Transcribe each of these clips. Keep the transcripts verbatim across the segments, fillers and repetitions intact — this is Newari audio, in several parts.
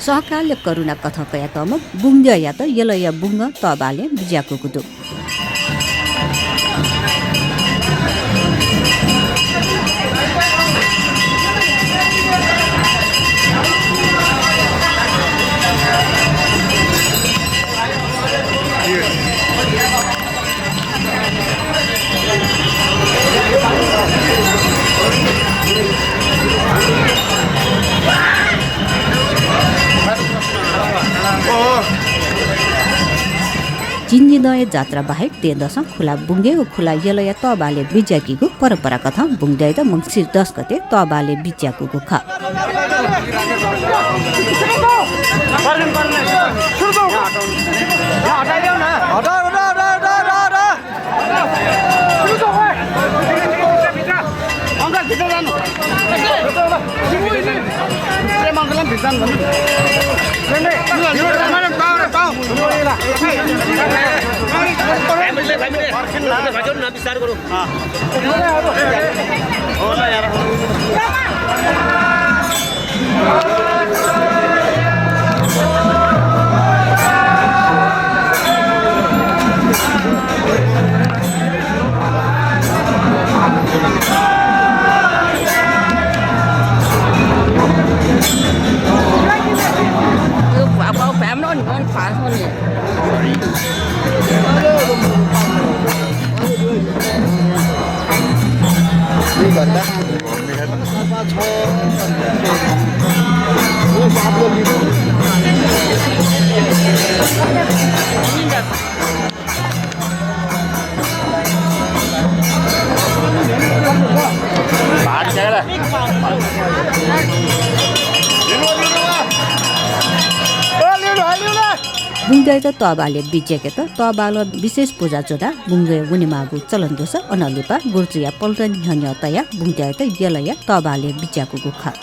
सहकालय् करुणा कथं कयातःम्ह बुंगद्यःयात यलया बुंगः तःबालय् बिज्याकूगु दु। झिंनिदँया जात्रा बाहेक दँय्‌दसं खुला बुंगः व खुला यलया तःबालय् बिज्याकीगु परम्परा कथं बुंगद्यःयात मंसिर दस गते तःबालय् बिज्याकूगु खः। बुंगद्यःयात तःबालय् बिज्याकेत तःबालं विशेष पुजा ज्वनाः बुंगद्यः वनेमाःगु चलन दुसा अनं लिपा गुरुजुया पल्टा न्ह्यः न्ह्यः तयाः बुंगद्यःयात यलया तःबालय् बिज्याकूगु खः।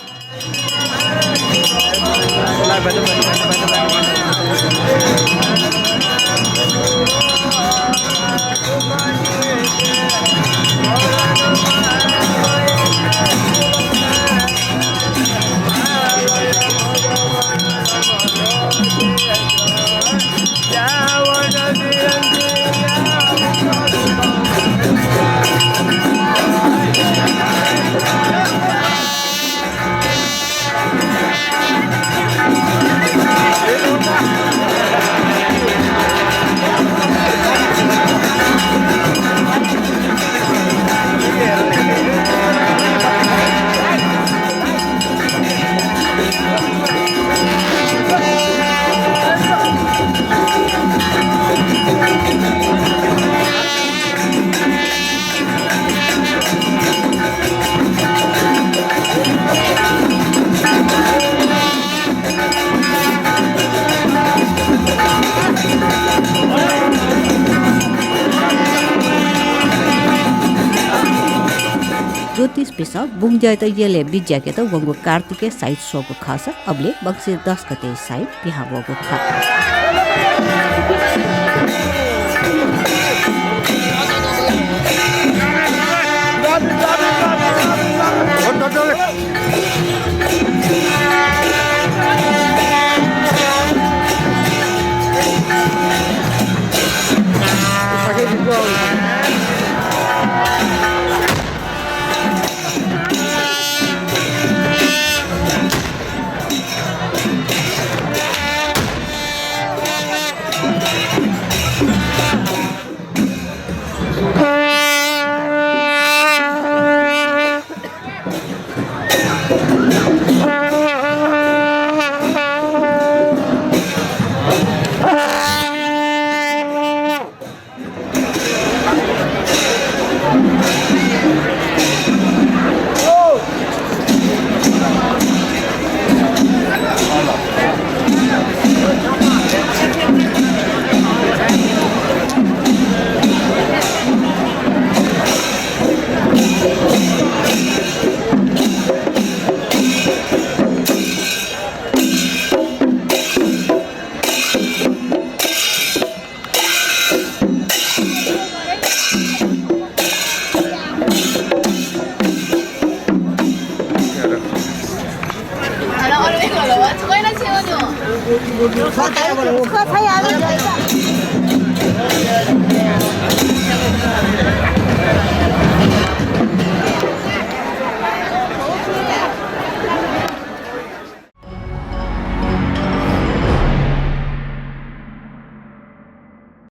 ज्योतिषपिसं बुंगद्यःयात यलय् बिज्याकेत वंगु कार्तिकय् साइत स्वःगु खःसा अबलय् मंसिर दस गते साइत पिहां वःगु खः। खः छाया।